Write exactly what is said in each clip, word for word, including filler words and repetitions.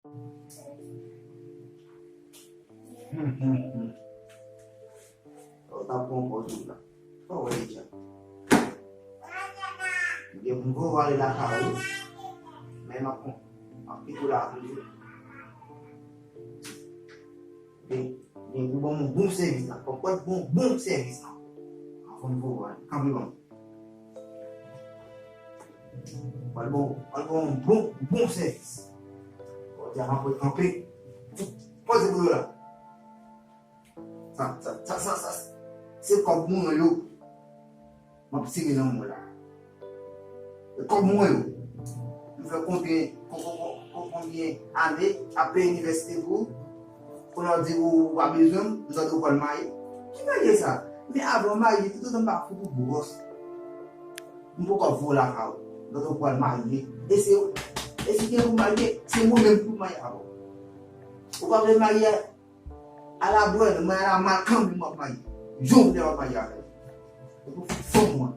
Hmm, hmm, hmm. Ou ta pran pòz ou la. Ou wè deja. Gen pou m voye w ale lakay ou. Men m ap pran, m ap kite w la toujou. Gen, gen pou ban m yon bon sèvis la. Fòk w ban m bon sèvis la. Anvan m voye w ale. Kanpe ban m. Pral bon, pral bon, bon, bon sèvis. Bon, di a m ap kanpe. Poze pou yo la. Sa, sa, sa, sa, sa, se kòb mwen yo. M ap tire nan mwen la. E kòb mwen yo. M fè konbyen, kon, kon, kon, kon, konbyen ane ap peye inivèsite pou ou? Kounye a w di ou pa bezwen m, m tande w pral marye. Ki marye sa? Men avan w marye, toutotan m pa fout ou bwòs, m poko ap voye w lakay ou. M tande w pral marye. E se, e si gen pou marye, se mwen menm pou marye avè w. Ou pa vle marye a la bwè, mwen a la mal kanmenm w ap marye. Jan w vle w ap marye avè l. E pou fanm mwen.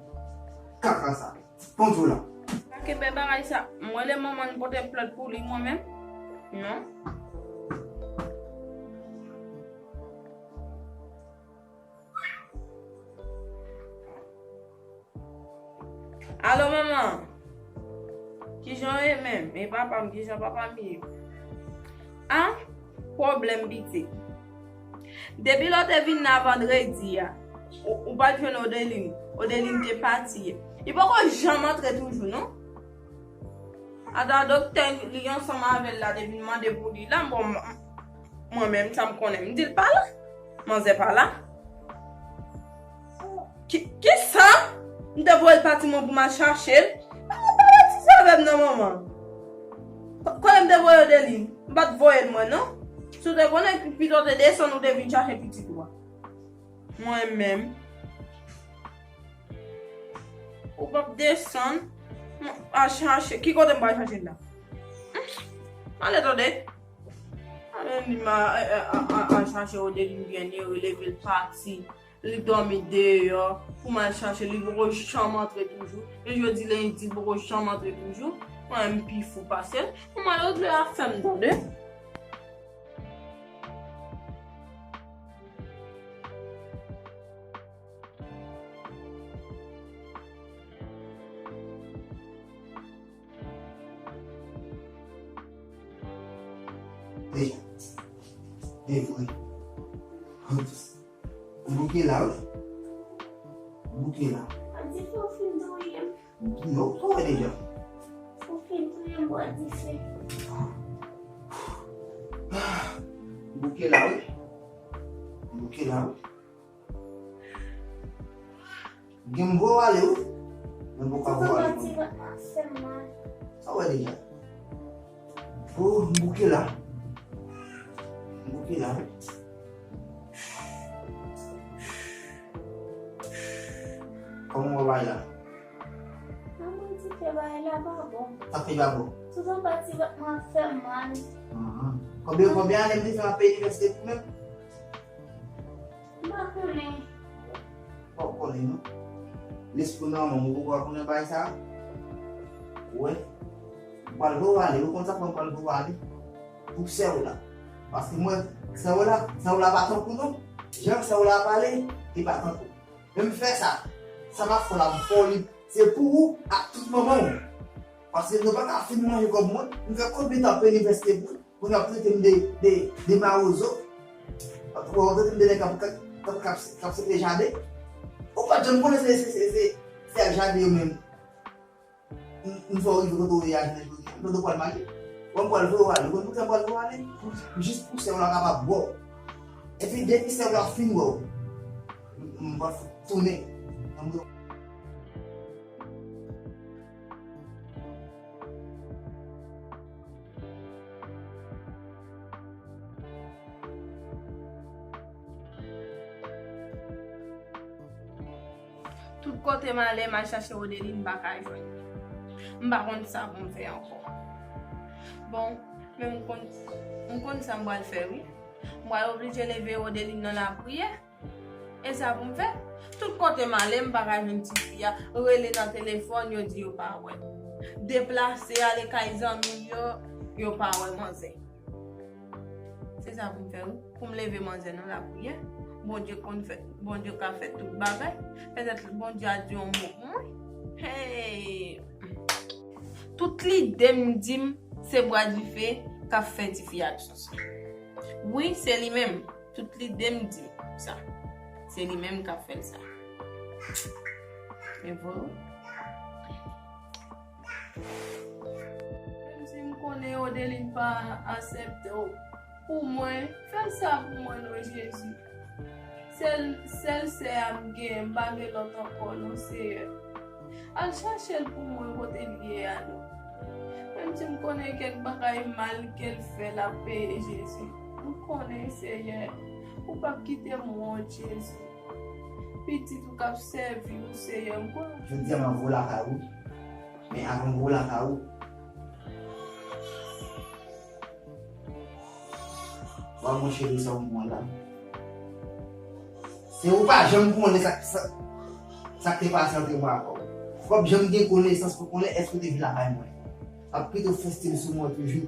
Kaka sa. Panzo la. Pa kenbe bagay sa. Mwen le manman n pote plent pou li mwen menm. Non. Alo, manman. Kijan w ye menm? E papa m, kijan papa m ye? A, pwoblèm piti. Depi lè w te vin la vandredi a, ou, ou pa t jwenn Odeline. Odeline te pati. Li poko janm antre toujou, non. Ata doktè li ansanm avè l la te vin mande pou li la, bon, m-, mwen menm, sa m konnen, m di l pa la. Manzè pa la. Ki, kisa? M te voye l pati mwen pou m al chache l. Pa, pa batize avè m non, manman. Kote m te voye Odeline? M pa t voye l mwen, non. Si w te konnen, pito w te desann, ou te vin chache pitit ou a. Mwen menm. Ou p ap desann. M a chache. Ki kote m pral chache l la? Hmm. Ale tande. Ale li ma, a, a, a, a, a chache Odeline byen ere, leve l pati. Li dòmi deyò. Pou m al chache li, li poko janm antre toujou. E jodi lendi, li poko janm antre toujou. Mwen menm pi fou pase l. Pou m al regle afè m tande. Deja. Devwe. Bouke la, wi. Bouke la. Adi fè w fin touye m. Non, sa w wè deja. Ou fin touye m, bwa dife. Bouke la, wi. Bouke la, wi. Gen m voye w ale, wi. Men m poko ap voye w ale. Sa w wè deja. Oh, m bouke la. M bouke la, wi. Kòman w wè bagay la? Manman di ke bagay la pa bon. Sa k fè l pa bon? Tout anba ti vant mwen ap fè m mal. Konbyen, konbyen ane m te fè ap peye inivèsite pou menm? M pa konnen. Fòk konnen, non. Lespri nan manman, ou poko konnen bagay sa? Ou wè? Ou pral voye w ale, ou konn sa k fè m pral voye w ale? Pou sè w la. Paske mwen, sè w la, sè w la pa tankou non. Jan sè w la pale, li pa tankou. Men m fè sa. Sa m ap fè w la, m fè w li. Se pou ou ak tout manman w. Paske nou pa ka fin manje kòb mwen. M fè konbyen tan ap peye inivèsite pou, pou n ap trete m de, de, de mawozo. Pou w trete m de nèg k ap, k ap, k ap, k ap, k ap sepe jaden. Ou pa t janm konnen se, se, se, se, se jaden yo menm. M, m fè w rive kote w ye a jounen jodi a. M tande w pral marye. Bon, m pral voye w ale. Ou konn poukisa m pral voye w ale? Pou, jis pou sè w la kapab wè w. Epi depi sè w la fin wè w, m, m pral fout tounen. Tout kote m ale, m al chache Odeline, m pa ka jwenn li. M pa konn sa pou m fè ankò. Bon, men m konn, m konn sa m pral fè, wi. M pral oblije leve Odeline nan lapriyè. E sa pou m fè? Tout kote m ale, m pa ka jwenn tifi a. Rele nan telefòn, yo di yo pa wè l. Deplase, ale kay zanmi l yo, yo pa wè manzè. Se sa pou m fè, wi. Pou m leve manzè nan lapriyè. Bondye konn fè, Bondye ka fè tout bagay. Petèt Bondye a di yon mo pou mwen. Hey! Tout lide m di m se bwa dife k ap fè tifi a souse. Wi, se li menm. Tout lide m di m sa. Se li menm k ap fè l sa. Men vre wi. Menm si m konnen Odeline pa aksepte w, pou mwen, fè sa pou mwen non Jezi. Sèl, sèl sè a m genyen, m pa gen lòt ankò non Seyè. Al chache l pou mwen kote l ye a non. Menm si m konnen kèk bagay mal ke l fè l ap peye Jezi. M konnen Seyè, ou p ap kite m wont Jezi. Pitit ou k ap sèvi w Seyè, m konnen. Jodi a m ap voye w lakay ou. Men avan m voye w lakay ou, w ap mwen cheve sa w mwen la. Se ou pa janm konnen sa, sa, sa k te pase ant mwen avè w. W ap janm gen konesans pou konnen èske w te vin lakay mwen. W ap kite w fè stil sou mwen toujou.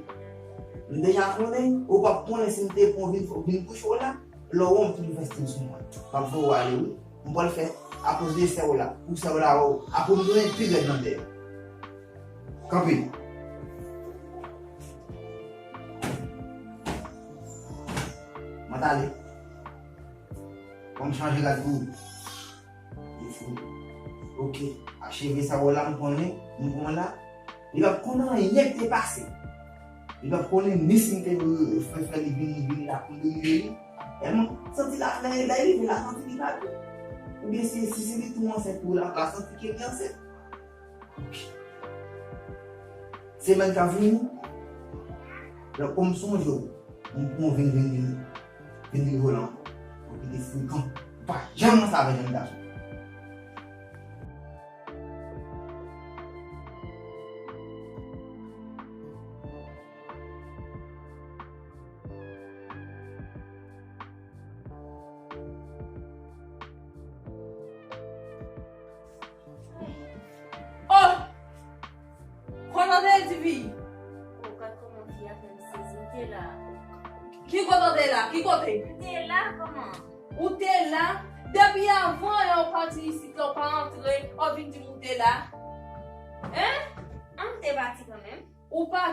M deja konnen, ou p ap konnen si m te pran vin, vin kouche w la. Lè w wè m toujou fè stil sou mwen. M ap voye w ale wi. M pral fè akoz de sè w la. Pou sè w la wè w. Apre m tounen pi rèd nan dèyè. Kanpe. Mwen t ale. Fò m chanje rad pou ou. Li fou. Ok. A cheve sa w wè la m konnen, m pran la. Li p ap konnen anyen k te pase. Li p ap konnen ni si m te fè, fè li vini, vini la pou l rive li. Tèlman santi la, lè, lè li rive la, santi li pa byen. Oubyen si, si se li tou ansent tou la, la santi ke li ansent. Semèn k ap vini, lè kòm sonje w, m pran vin, vin, vin, vin rive w la ankò. Ou kite frekan. Ou pa janm ranse avèk jèn gason. Oh! Kote w te ye, tifi? Oh, gad kòman fi a fè m sezi. M te la. Ki kote w te la? Ki kote? M te la, kòman? Ou te la? Depi avan yè w pati isit la, w pa antre, w ap vin di m ou te la? Hein? An, m te pati kanmenm. Ou pa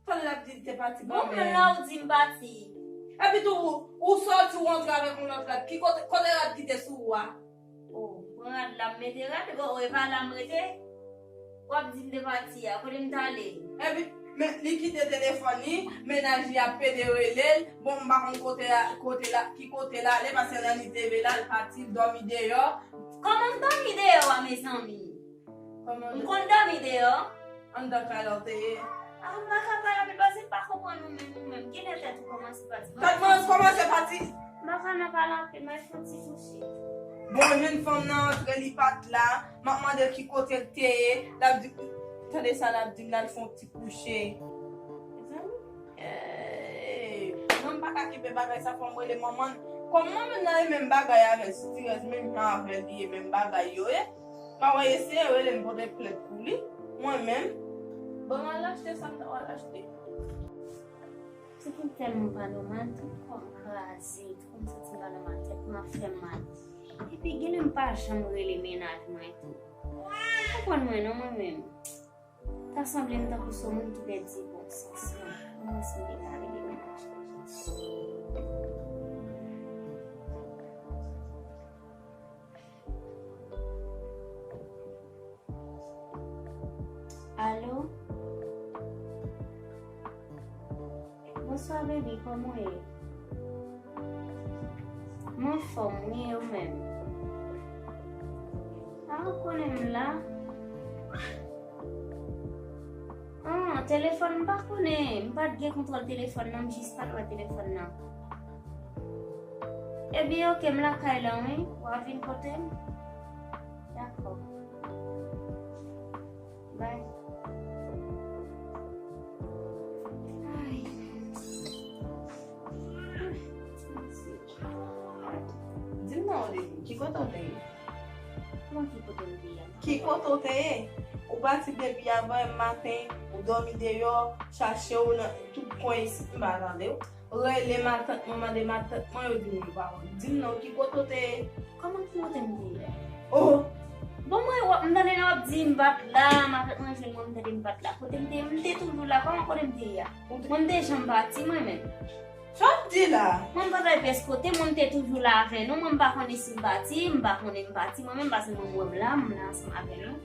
Tande l ap di l te pati kanmenm. Bon, men la ou di m pati. Epi tou, ou, ou sòti, ou antre avèk yon lòt rad. Ki kote, kote rad ki te sou ou a? Oh, m pran rad la, m mete rad, bon, e pa la m rete. W ap di m te pati a, kote m t ale? Epi, men, li kite telefòn li, mennaj li ap pede rele l. Bon, m pa konn kote a, kote la, ki kote l ale, paske lè li te leve la, l pati, l dòmi deyò. Kòman m dòmi deyò a, mezanmi? Kòman? M konn dòmi deyò. Anndan kay la w te ye? Ah, m pa ka pale anpil paske m pa konprann ou menm, ou menm. Kilè tèt ou kòmanse pati? Tèt mwen kòmanse pati. M pa ka nan pale anpil, mwen fè yon ti kouche. Bon, jèn fanm nan antre, li pa t la. M ap mande ki kote l te ye. L ap di, tande sa l ap di m la, l fè yon ti kouche. Mezanmi. Ey, non, m pa ka kenbe bagay sa, fò m rele manman l. Kòm manman l nan e menm bagay avè l, sitirèz menm jan avè l, li e menm bagay yo ye. M a wè eseye rele m pote plent pou li, mwen menm. Bon, m al achte sa m ta pral achte. Tèt mwen tèlman pa nòmal, tout kò m kraze, tout kò m santi m pa nòmal, tèt mwen ap fè m mal. Epi genlè m pa janm rele mennaj mwen tou. Ou konprann mwen non, mwen menm. Ta sanble m tankou se yon moun ki pèdi bon sans mwen. Mwen sanble pa rele mennaj mwen. Alo? Bonswa, baby, kòman w ye? M anfòm, wi, e ou menm? A, ou konnen m la. Ah, telefòn, m pa konnen. M pa t gen kontwòl telefòn nan, m jis pa t wè telefòn nan. Ebyen, oke, m lakay la, wi. W a vin kote m? Dakò. Bye. Ay. Di m non, Odeline, ki kote w te ye? Kòman ki kote m te ye? Ki kote w te ye? Ou pati depi avan yè maten, ou dòmi deyò, chache w nan tout Kwen isit, m pa tande w. Rele matant mwen, mande matant mwen, yo di m li pa wè w. Di m non, ki kote w te ye? Kòman ki kote m te ye? Oh! Bon, mwen, w ap, m tande nan w ap di m pa t la, matant mwen jwenn mwen, m tande m pa t la. Kote m te ye? M te toujou la, kòman kote m te ye a? Mwen, m te janm pati, mwen menm. Sa w di la? Mwen, m pa t al pyès kote, mwen, m te toujou la avè nou, mwen, m pa konnen si m pati, m pa konnen m pati, mwen menm, paske mwen, m wè m la, m la ansanm avè nou.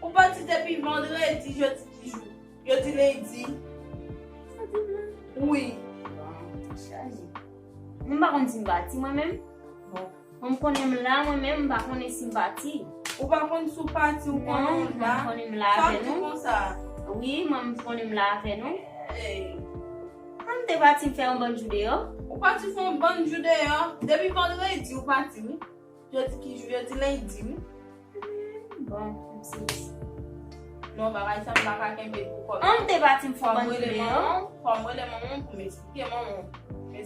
Ou pati depi vandredi, jodi ki jou? Jodi lendi. Sa di m la? Wi. Bon, chaje. Mwen pa konn si m pati mwen menm. Bon. Mwen m konnen m la mwen menm, m pa konnen si m pati. Ou pa konn si w pati, ou konnen w la? Non, mwen konnen m la avè nou. Sa w di konsa? Wi, mwen m konnen m la avè nou. Hey. Mwen m te pati m fè yon bann jou deyò. Ou pati fè yon bann jou deyò? Depi vandredi ou pati, wi. Jodi ki jou? Jodi lendi, wi. Bon, m sezi. Non, bagay sa m pa ka kenbe pou kò m. An, m te pati m fè yon bann jou deyò. Fò m rele manman w pou m eksplike manman w.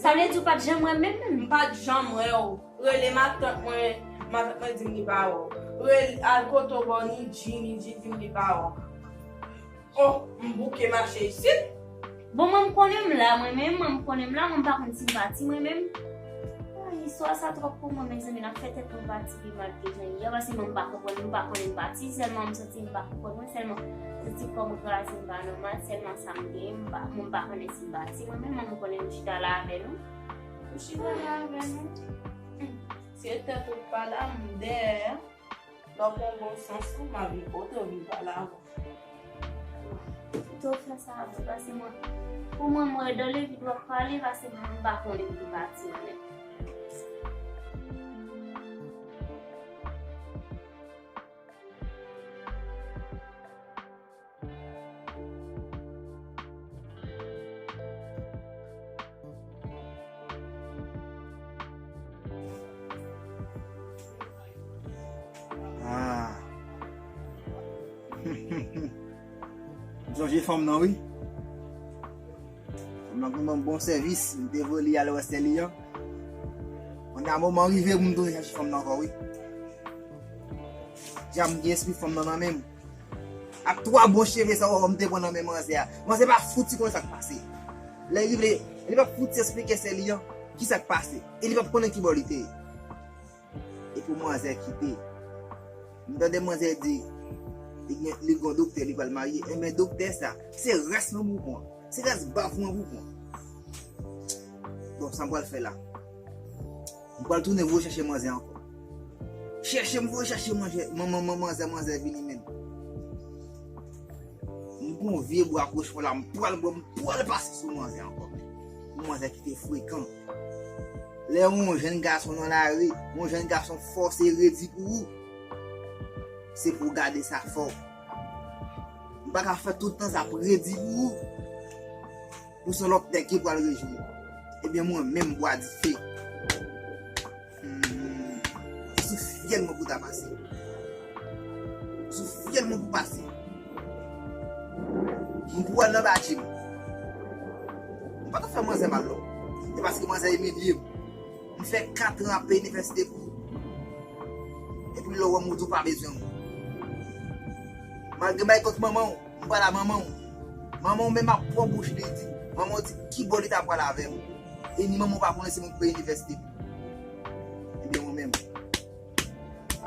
Sa vle di ou pa t janm wè m menm menm? M pa t janm wè w. Rele matant mwen, matant mwen di m li pa wè w. Rele, al kote w bò Nidji, Nidji di m li pa wè w. Oh, m bouke mache isit. Bon, mwen m konnen m la, mwen menm, mwen m konnen m la, mwen m pa konn si m pati, mwen menm. Ay, istwa sa twòp pou mwen, mezanmi, n ap fè tèt nou pati pi mal ke jan l ye a, paske mwen m pa konprann, m pa konnen m pati, sèlman m santi m pa konprann mwen, sèlman m santi kò m kraze, m pa nòmal, sèlman sa m genyen, m pa, mwen m pa konnen si m pati, mwen menm, mwen m konnen m chita la avè nou. M chita la avè nou. Si e tèt ou pa la, m dèyè. Lè w pran bon sans ou, m ap vin kote w vin pale avè w. Pito w fè sa avè w, paske mwen, pou mwen, mwen, dan levid w ap pale, paske mwen, m pa konnen ki pati anlè. Ah. M sonje fanm nan, wi. Fanm nan konn ban m bon sèvis, m te voye li al wè sè li an. Kounye a moman rive pou m tounen chache fanm nan ankò, wi. Dja m gen espri fanm nan nan men m. Ak twa bon cheve sa w wè m te pran nan men manzè a. Manzè pa fouti konn sa k pase. Lè l rive, li p ap fouti eksplike sè li an ki sa k pase. E li p ap konnen ki bò li te ye. Epi manzè kite. M tande manzè di, li gen, li gen yon doktè, li pral marye. Enben, doktè sa, se rès lanmou pran. Se rès bavou an pou pran. Bon, sa m pral fè la? M pral tounen voye chèche manzè ankò. Chèche, m voye chèche manzè, man, man, man, manzè, manzè vini menm. M gon vye bwa kochon la, m pral bwè, m pral pase sou manzè ankò menm. Pou manzè kite frekan. Lè yon jèn gason nan lari, yon jèn gason fòse redi pou ou, se pou w gade sa fò. M pa ka fè tout tan sa ap redi pou ou. Pou se lòt nèg ki pral rejwi. Ebyen, mwen menm, Bwa Dife. Hmm. Sou fyèl mwen pou ta pase. Sou fyèl mwen pou pase. M pou al nan badji m. M pa t ap fè manzè mal, non. E paske manzè imilye m. M fè kat an ap peye inivèsite pou ou. Epi lè w wè m, ou di w pa bezwen mwen. Malgre m bay kont manman w, m pral a manman w. Manman w menm ap pran bouch li di, manman w di ki bò li ta pral avè m. E ni manman w pa konnen se mwen ki peye inivèsite pou ou. Ebyen mwen menm,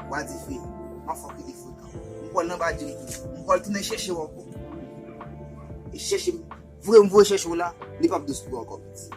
Bwa Dife, m ap fè w kite frekan. M pral nan badji m tou. M pral tounen chèche w ankò. E chèche m, vre m voye chèche w la, li p ap dous pou ou ankò, pitit.